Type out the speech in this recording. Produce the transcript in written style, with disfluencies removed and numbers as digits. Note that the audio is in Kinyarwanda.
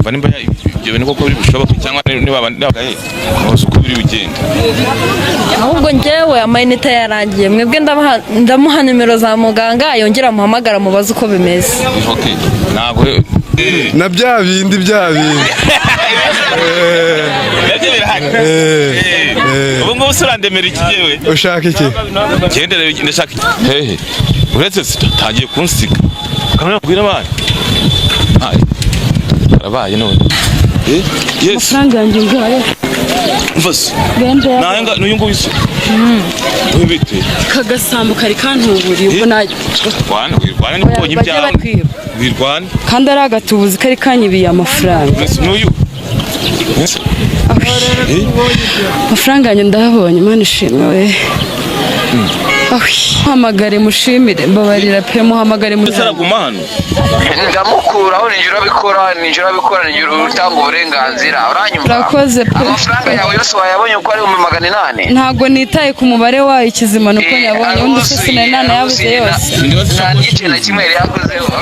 Kumva nimba ibyo bintu koko biri bushoboke cyangwa niba nabagaye uko biri bugende. Ahubwo njyewe amayinite yarangiye. Mwebwe ndamuha nimero za muganga, yongera amuhamagara, mubaze uko bimeze. Okay, ntabwo Na bya bindi, bya bindi. Nabyo birahari. Ubu ngubu se urandemera iki yewe? Ushaka iki? Gendere, ndashaka iki hehe? Uretse tangiye kunsiga kamera, kubwira abana. Hayi, karabaye none. Yes. Amafaranga yanjye ngayo. Umva se. Bende. Nanga n'uyu nguyu se? Uyu bite? Kagasambo kari kantuburiye ubwo na Wirwana, wirwana, nibwo ubonye Bajya ibyawe. bakwiba. Wirwana. Kandi ari agatubuzi kari kanyibiye amafaranga. Mbese n'uyu? Mbese? Amafaranga yanjye ndayabonye, Imana ishimwe we. Ahwi, muhamagare mushimire, mbabarira pe, muhamagare. Mbese Mushimire. araguma hano? Ndamukuraho, ninjye urabikora, ninjye urabikora, ninjye utanga uburenganzira, uranyumva? Urakoze pe. Amafaranga yawe yose wayabonye uko ari 800,000? Ntabwo nitaye ku mubare wayo, ikizima ni uko nyabonye. Undi se sinari nanayabuze yose. Nta n'igice na kimwe yari yakozeho.